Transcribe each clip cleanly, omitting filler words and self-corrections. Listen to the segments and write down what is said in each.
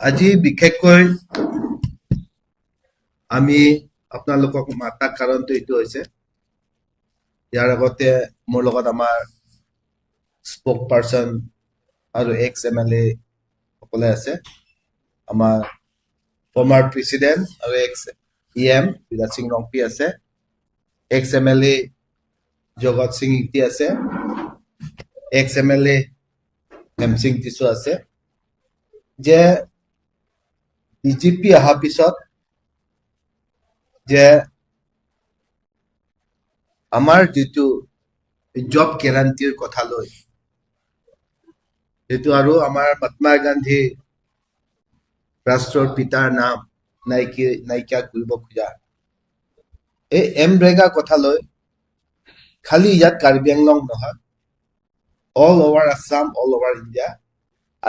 আজি বিশেষকৈ আমি আপোনালোকক মাতাৰ কাৰণটো এইটো হৈছে, ইয়াৰ আগতে মোৰ লগত আমাৰ স্পক পাৰ্চন আৰু এক্স এমএলএ সকলে আছে। আমাৰ ফৰ্মাৰ প্ৰেচিডেণ্ট আৰু এক্স ইএম বিৰাজ সিং ৰংপি আছে, এক্স এমএলএ জগত সিং ইংতি আছে, এক্স এমএলএ হেমসিং টিছু আছে। যে বিজেপি অহাৰ পিছত যে আমাৰ যিটো জব গেৰাণ্টিৰ কথা লৈ, সেইটো আৰু আমাৰ মহাত্মা গান্ধী ৰাষ্ট্ৰৰ পিতাৰ নাম নাইকিয়া কৰিব খোজা এই এমৰেগা কথা লৈ খালি ইয়াত কাৰ্বি আংলং নহয়, all over Assam, all over India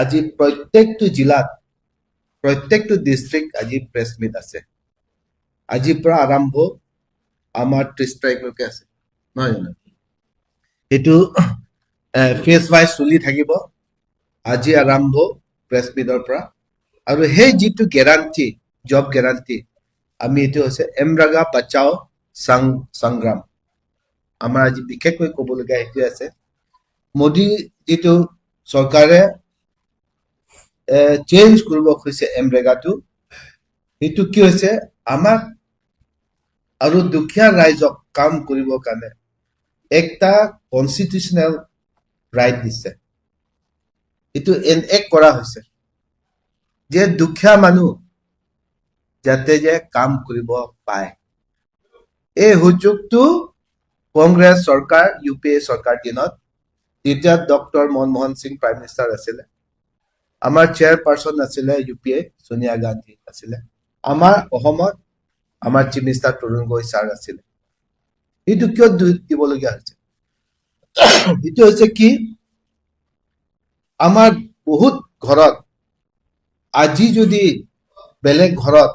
আজি প্ৰত্যেকটো জিলাত, প্ৰত্যেকটো ডিষ্ট্ৰিক্ট আজি প্ৰেছ মিট আছে। আজিৰ পৰা আৰম্ভ আমাৰ 30 তাৰিখলৈকে আছে, নহয় জানো? সেইটো ফেজ ৱাইজ চলি থাকিব। আজি আৰম্ভ প্ৰেছ মিটৰ পৰা। আৰু সেই যিটো গেৰাণ্টি, জব গেৰাণ্টি, আমি এইটো হৈছে এমৰেগা বাচাও সংগ্ৰাম। আমাৰ আজি বিশেষকৈ ক'বলগীয়া সেইটোৱে আছে। মোদী যিটো চৰকাৰে চেঞ্জ কৰিব খুজিছে এমৰেগাটো, সেইটো কি হৈছে, আমাক আৰু দুখীয়া ৰাইজক কাম কৰিবৰ কাৰণে একটা কনষ্টিটিউচনেল ৰাইট দিছে। এইটো এনএক্ট কৰা হৈছে যে দুখীয়া মানুহ যাতে যে কাম কৰিব পায়। এই সুযোগটো কংগ্ৰেছ চৰকাৰ, ইউপিএ চৰকাৰ দিনত, তেতিয়া doctor Manmohan Singh prime minister আছিলে, আমাৰ চেয়াৰপাৰ্চন আছিলে ইউপিএ ছোনিয়া গান্ধী আছিলে, আমাৰ অসমত আমাৰ chief minister Tarun Gogoi sir আছিলে। এইটো কিয় দিবলগীয়া হৈছে? এইটো হৈছে কি, আমাৰ বহুত ঘৰত আজি যদি বেলেগ ঘৰত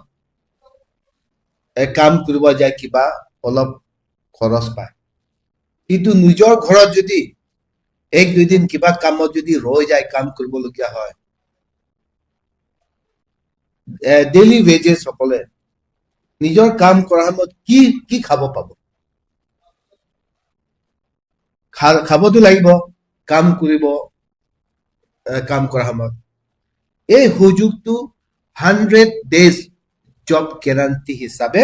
কাম কৰিব যায়, কিবা অলপ খৰচ পায়। কিন্তু নিজৰ ঘৰত যদি এক দুইদিন কিবা কামত যদি ৰৈ যায়, কাম কৰিবলগীয়া হয়, ডেইলি ৱেজেছ সকলে নিজৰ কাম কৰাৰ সময়ত কি কি খাব পাব? খাবতো লাগিব কাম কৰিব, কাম কৰাৰ সময়ত। এই সুযোগটো 100 ডেজ জব গেৰাণ্টি হিচাপে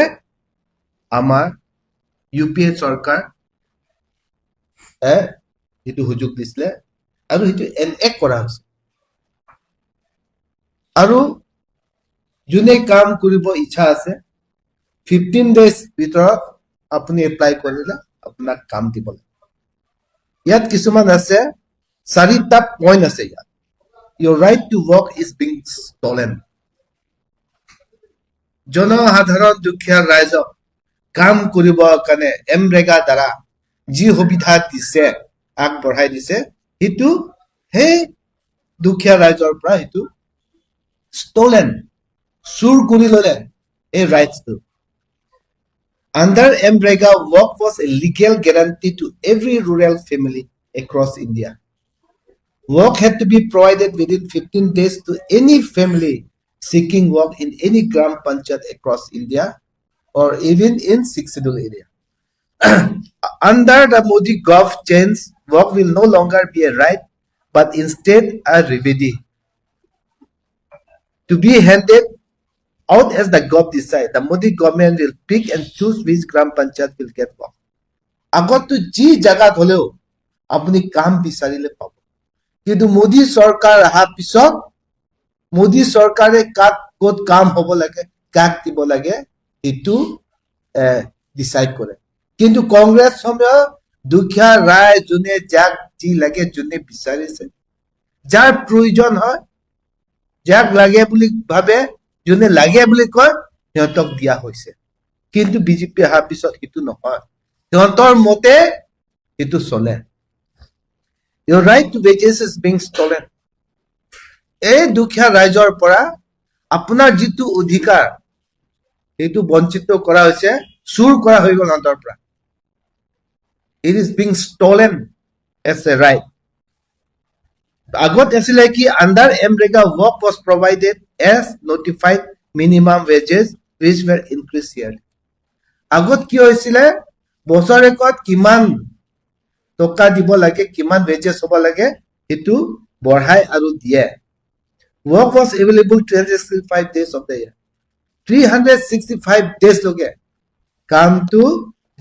আমাৰ ইউপিএ চৰকাৰ সেইটো সুযোগ দিছিলে আৰু সেইটো এনএক্ট কৰা হৈছে। আৰু যোনে কাম কৰিব ইচ্ছা আছে, 15 ডেজ ভিতৰত আপুনি এপ্লাই কৰিলে আপোনাক কাম দিব লাগিব। ইয়াত কিছুমান আছে, চাৰিটা পইণ্ট আছে ইয়াত। Your right to work is being stolen. জনসাধাৰণ দুখীয়া ৰাইজক কাম কৰিবৰ কাৰণে এমৰেগা দ্বাৰা যি সুবিধা দিছে, আগবঢ়াই দিছে, সেইটো সেই দুখীয়া ৰাইজৰ পৰা সেইটো ষ্টলেন, চুৰ কৰি ললে এই ৰাইটছটো। Under MNREGA, work was a legal guarantee to every rural family across India. Work had to be provided within 15 days to any family seeking work in any Gram Panchayat across India or even in Sixth Schedule area. Under the Modi Gov change, work will no longer be a right, but instead a remedy to be handed out as the gov decide. The Modi government will pick and choose which Gram Panchayat will get work. আগততো যি জাগাত হলেও আপুনি কাম বিচাৰিলে পাব। কিন্তু মোদী চৰকাৰ অহাৰ পিছত মোদী চৰকাৰে কাক ক'ত কাম হ'ব লাগে, কাক দিব লাগে, সেইটো ডিচাইড কৰে। কিন্তু কংগ্ৰেছ সময়ত দুখীয়া ৰাইজ যোনে যাক যি লাগে, যোনে বিচাৰিছে, যাৰ প্ৰয়োজন হয়, যাক লাগে বুলি ভাবে, যোনে লাগে বুলি কয়, সিহঁতক দিয়া হৈছে। কিন্তু বিজেপি অহাৰ পিছত সেইটো নহয়, সিহঁতৰ মতে সেইটো চলে। Your right to wages is being stolen. এই দুখীয়া ৰাইজৰ পৰা আপোনাৰ যিটো অধিকাৰ, সেইটো বঞ্চিত কৰা হৈছে, চুৰ কৰা হৈ গ'ল সিহঁতৰ পৰা। It is being stolen as a right. আগত আছিলে কি, under MNREGA, work was provided as notified minimum wages, which were increased yearly. আগত কি হৈছিলে? বছৰেকত কিমান টকা দিব লাগে, কিমান ৱেজেছ হ'ব লাগে, সেইটো বঢ়াই আৰু দিয়ে। Work was available 365 days of the year. 365 days লৈকে কামটো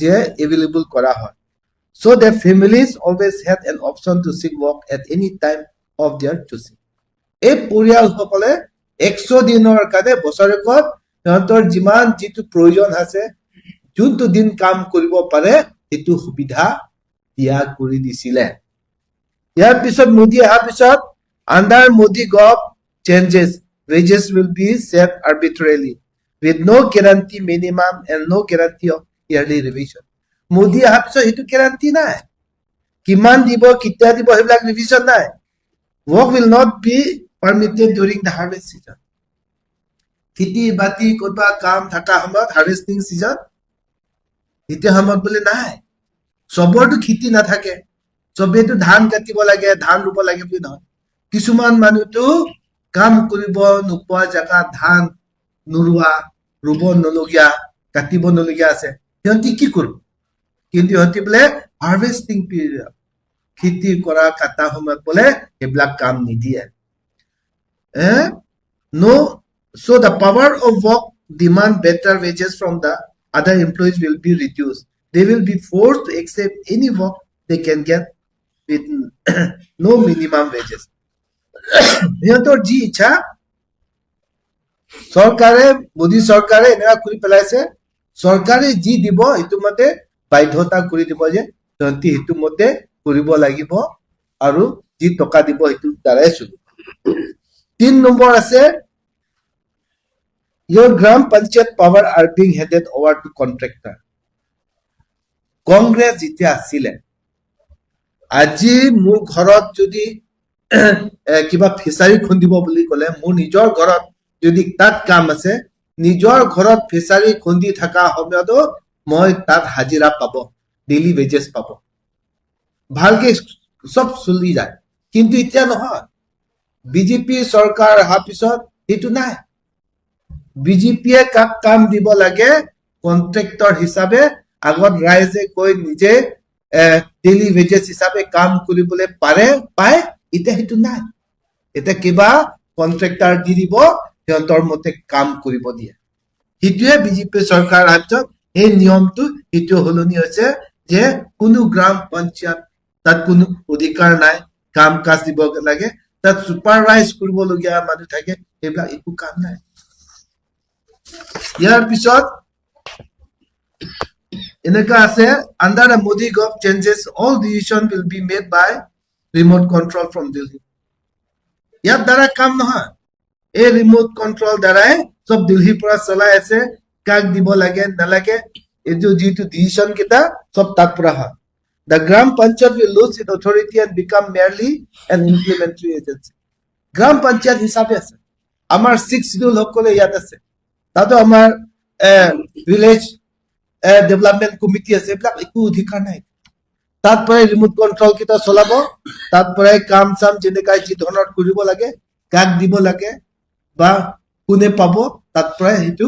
যে এভেইলেবল কৰা হয়, so that families always had an option to seek work at any time of their choosing. এই পৰিয়ালসকলে 100 দিনৰ কাৰণে বছৰেকত সিহঁতৰ যিমান যিটো প্ৰয়োজন আছে, যোনটো দিন কাম কৰিব পাৰে, সেইটো সুবিধা দিয়া কৰি দিছিলে। ইয়াৰ পিছত মোদী অহাৰ পিছত, under Modi govt changes, wages will be set arbitrarily with no guarantee minimum and no guarantee of yearly revision. Modi অহাৰ পিছত সেইটো গেৰাণ্টি নাই, কিমান দিব, কেতিয়া দিব, সেইবিলাক ৰিভিজন নাই। Work will not be permitted during the harvest season. খেতি বাতি ক'ৰবা কাম থকা সময়ত, হাৰ্ভেষ্টিং চিজন, এতিয়া সময়ত বোলে নাই। চবৰটো খেতি নাথাকে, চবেইতো ধান কাটিব লাগে, ধান ৰুব লাগে বুলি নহয়। কিছুমান মানুহতো কাম কৰিব নোপোৱা জেগাত ধান নোৰোৱা, ৰুব নলগীয়া, কাটিব নলগীয়া আছে। সিহঁতি কি কৰিব? কিন্তু সিহঁতি বোলে হাৰ্ভেষ্টিং পিৰিয়ড, খেতি কৰা কাটা সময়ত বোলে সেইবিলাক কাম নিদিয়ে। No, so the power of work demand better wages from the other employees will be reduced. They will be forced to accept any work they can get with no minimum wages. সিহঁতৰ যি ইচ্ছা, চৰকাৰে, মোদী চৰকাৰে এনেকুৱা কৰি পেলাইছে। চৰকাৰে যি দিব সেইটো মতে বাধ্যতা কৰি দিব যে সিহঁতি সেইটো মতে কৰিব লাগিব আৰু যি টকা দিব সেইটো দ্বাৰাই চলিব। 3 নম্বৰ আছে, your Gram Panchayat power are being handed over to contractor. Congress যেতিয়া আছিলে, আজি মোৰ ঘৰত যদি কিবা ফিচাৰী খুন্দিব বুলি ক'লে, মোৰ নিজৰ ঘৰত যদি তাত কাম আছে, নিজৰ ঘৰত ফিচাৰী খুন্দি থকা সময়তো মই তাত হাজিৰা পাব, ডেইলি ৱেজেছ পাব, ভালকে চব চলি যায়। কিন্তু এতিয়া নহয়। বিজেপি চৰকাৰ অহাৰ পিছত সেইটো নাই। বিজেপিয়ে কাক কাম দিব লাগে কন্ট্ৰেক্টৰ হিচাপে, আগত ৰাইজে গৈ নিজে ডেইলি ৱেজেছ হিচাপে কাম কৰিবলৈ পাৰে, পায়, এতিয়া সেইটো নাই। এতিয়া কিবা কন্ট্ৰেক্টাৰ দি দিব, সিহঁতৰ মতে কাম কৰিব দিয়ে। সেইটোৱে বিজেপি চৰকাৰ অহাৰ পিছত এই নিয়মটো সেইটো সলনি হৈছে যে কোনো গ্ৰাম পঞ্চায়ত তাত কোনো অধিকাৰ নাই কাম কাজ দিব লাগে। তাত চুপাৰভাইজ কৰিবলগীয়া মানুহ থাকে, সেইবিলাক একো কাম নাই। ইয়াৰ পিছত এনেকা আছে, under the Modi govt changes, all decision will be made by remote control from Delhi. ইয়াৰ দ্বাৰা কাম নহয়। এই ৰিমট কন্ট্ৰল দ্বাৰাই চব দিল্লীৰ পৰা চলাই আছে। কাক দিব লাগে নালাগে, এইটো যিটো ডিচিশ্যন কেইটা চব তাত পৰা হয়। The Gram Panchayat will lose its authority and become merely an implementary agency. গ্ৰাম পঞ্চায়ত হিচাপে আছে। আমাৰ ছিক্স শিডিউল সকলে ইয়াত আছে, তাতো আমাৰ ভিলেজ ডেভেলপমেণ্ট কমিটি আছে, এইবিলাক একো অধিকাৰ নাই। তাত পৰাই ৰিমট কন্ট্ৰল কেইটা চলাব, তাত পৰাই কাম চাম যেনেকা যি ধৰণৰ কৰিব লাগে, কাক দিব লাগে বা কোনে পাব, তাত পৰাই সেইটো।